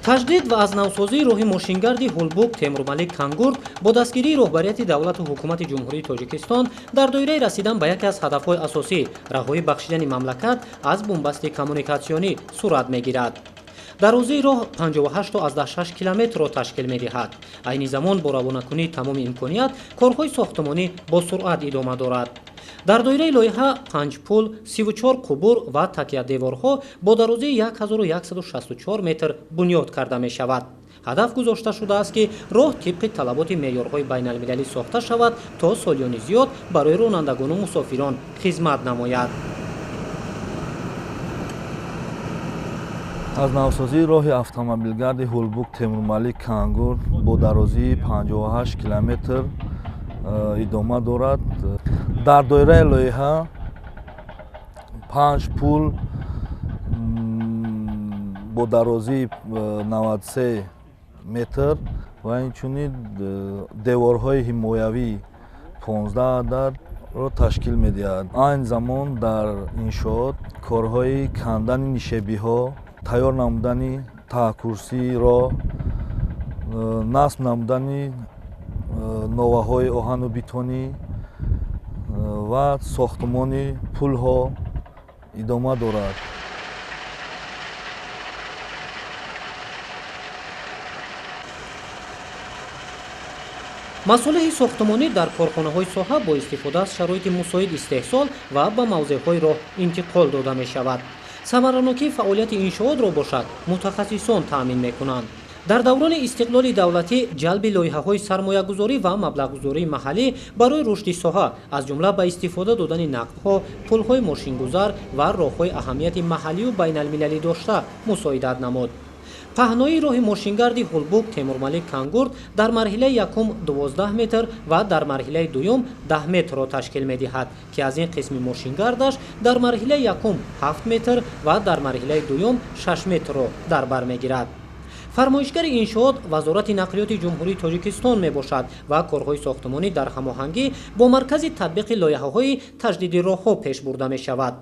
Таҷдид ва аз навсозии роҳи мошингарди Ҳулбук Темурмалик Кангурт бо дастгирии роҳбарияти давлату ҳукумати Ҷумҳурии Тоҷикистон дар доираи расидан ба яке аз ҳадафҳои асосӣ, раҳоӣ бахшидани мамлакат аз бунбасти коммуникатсионӣ сурат мегирад. Дарозии роҳ 58,6 километрро ташкил медиҳад. Айни замон бо равонакунии тамоми имконият корҳои сохтмонӣ бо суръат идома дорад. Дар доираи лоиҳа панҷ пул, 34 қубур ва такядеворҳо бо дарозии 1164 метр бунёд карда мешавад. Ҳадаф гузошта шудааст, ки роҳ тибқи талаботи меъёрҳои байналмилалӣ сохта шавад, то солиёни зиёд барои ронандагону мусофирон хизмат намояд. Аз навсозии роҳи автомобилгарди Ҳулбук Темурмалик Кангурт бо дарозии 58 километр идома дорад. Дар доираи лоиҳа панҷ пул бо дарозии 93 метр ва инчунин деворҳои ҳимоявӣ 15 ададро ташкил медиҳад. Айни замон дар иншоот корҳои кандани нишебиҳо, тайёр намудани таҳкурсии роҳ, насб намудани новаҳои оҳану бетонӣ ва сохтмони пулҳо идома дорад. Масолеҳи сохтмонӣ дар корхонаҳои соҳа бо истифода аз шароити мусоид истеҳсол ва ба мавзеъҳои роҳ интиқол дода мешавад. Самаранокии фаъолияти иншоотро бошад, мутахассисон таъмин мекунанд. Дар даврони истиқлоли давлатӣ ҷалби лоиҳаҳои сармоягузорӣ ва маблағгузории маҳаллӣ барои рушди соҳа, аз ҷумла ба истифода додани нақбҳо, пулҳои мошингузар ва роҳҳои аҳамияти маҳаллию байналмилалӣ дошта мусоидат намуд. Паҳноии роҳи мошингарди Ҳулбук Темурмалик Кангурт дар марҳилаи якум 12 метр ва дар марҳилаи дуюм 10 метрро ташкил медиҳад, ки аз ин қисми мошингардаш дар марҳилаи якум 7 метр ва дар марҳилаи дуюм 6 метрро дар бар мегирад. Фармоишгари иншоот Вазорати нақлиёти Ҷумҳурии Тоҷикистон мебошад ва корҳои сохтмонӣ дар ҳамоҳангӣ бо маркази татбиқи лоиҳаҳои таҷдиди роҳҳо пеш бурда мешавад.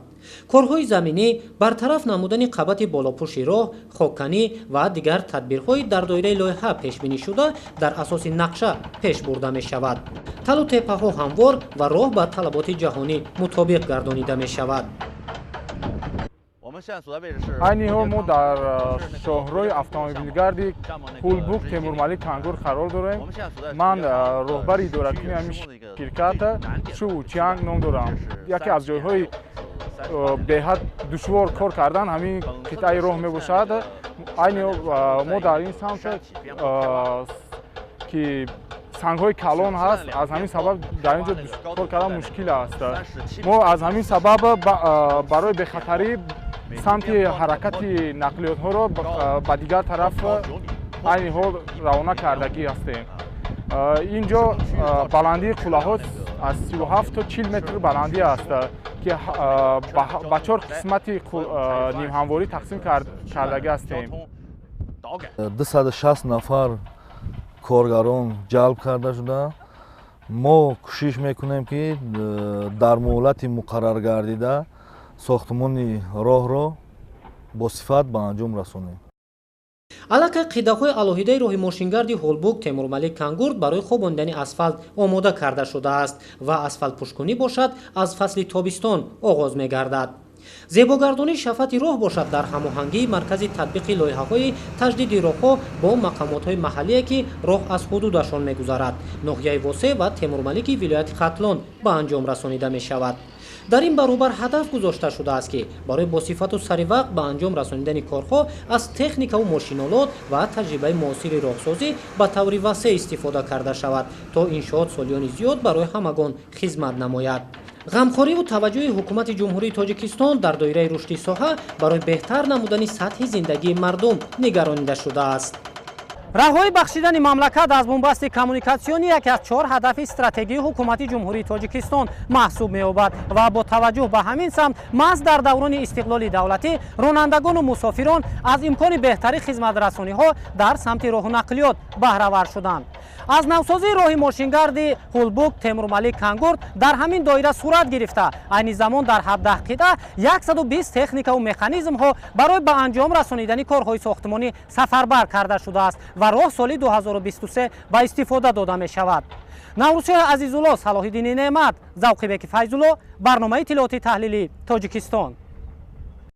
Корҳои заминӣ, бартараф намудани қабати болопӯши роҳ, хокканӣ ва дигар тадбирҳои дар доираи лоиҳа пешбинӣ шуда дар асоси нақша пеш бурда мешавад. Талу теппаҳо ҳамвор ва роҳ ба талаботи ҷаҳонӣ мутобиқ гардонида мешавад. Айни ҳол мо дар шоҳроҳи автомобилгарди Ҳулбук Темурмалик Кангурт қарор дорем. Ман роҳбари идоракунии ҳамин ширкат Шу Чианг ном дорам. Яке аз ҷойҳои беҳад душвор кор кардан ҳамин қитъаи роҳ мебошад. Айни мо дар ин самт, ки сангҳои калон ҳаст, аз ҳамин сабаб дар ин ҷо кор кардан мушкил аст. Мо аз ҳамин сабаб барои бехатарӣ самти ҳаракати нақлиётҳоро ба дигар тараф айни ҳол равона кардагӣ ҳастем. Ин ҷо баландии қуллаҳо аз 37 то 40 метр баландӣ аст, ки ба чор қисмати нимҳамворӣ тақсим кардагӣ ҳастем. 260 нафар коргарон ҷалб карда шуда. Мо кӯшиш мекунем, ки дар муҳлати муқарраргардида сохтмони роҳро бо сифат ба анҷом расонем. Аллакай қитъаҳои алоҳидаи роҳи мошингарди Ҳулбук Темурмалик Кангурт барои хобондани асфалт омода карда шудааст ва асфалтпӯшкунӣ бошад, аз фасли тобистон оғоз мегардад. Зебогардонии шафати роҳ бошад, дар ҳамоҳангии маркази татбиқи лоиҳаҳои таҷдиди роҳҳо бо мақомотҳои маҳаллие, ки роҳ аз ҳудудашон мегузарад, ноҳияи Восе ва Темурмалики вилояти Хатлон, ба анҷом расонида мешавад. Дар ин баробар ҳадаф гузошта шудааст, ки барои босифату саривақт ба анҷом расонидани корҳо аз техникаву мошинолот ва таҷрибаи муосири роҳсозӣ ба таври васеъ истифода карда шавад, то иншоот солиёни зиёд барои ҳамагон хизмат намояд. Ғамхориву таваҷҷӯҳи Ҳукумати Ҷумҳурии Тоҷикистон дар доираи рушди соҳа барои беҳтар намудани сатҳи зиндагии мардум нигаронида шудааст. Раҳоӣ бахшидани мамлакат аз бунбасти коммуникатсионӣ яке аз чор ҳадафи стратегии Ҳукумати Ҷумҳурии Тоҷикистон маҳсуб меёбад ва бо таваҷҷӯҳ ба ҳамин самт маҳз дар даврони истиқлоли давлатӣ ронандагону мусофирон аз имкони беҳтари хизматрасониҳо дар самти роҳу нақлиёт баҳравар шуданд. Аз навсозии роҳи мошингарди Ҳулбук, Темурмалик, Кангурт дар ҳамин доира сурат гирифта, айни замон дар 17 қитъа 120 техникаву механизмҳо барои ба анҷом расонидани корҳои сохтмонӣ сафарбар карда шудааст ва роҳ соли 2023 ба истифода дода мешавад. Наврӯзшоҳ Азизулло, Салоҳиддини Неъмат, Завқибеки Файзулло, барномаи иттилоотии таҳлилӣ, Тоҷикистон.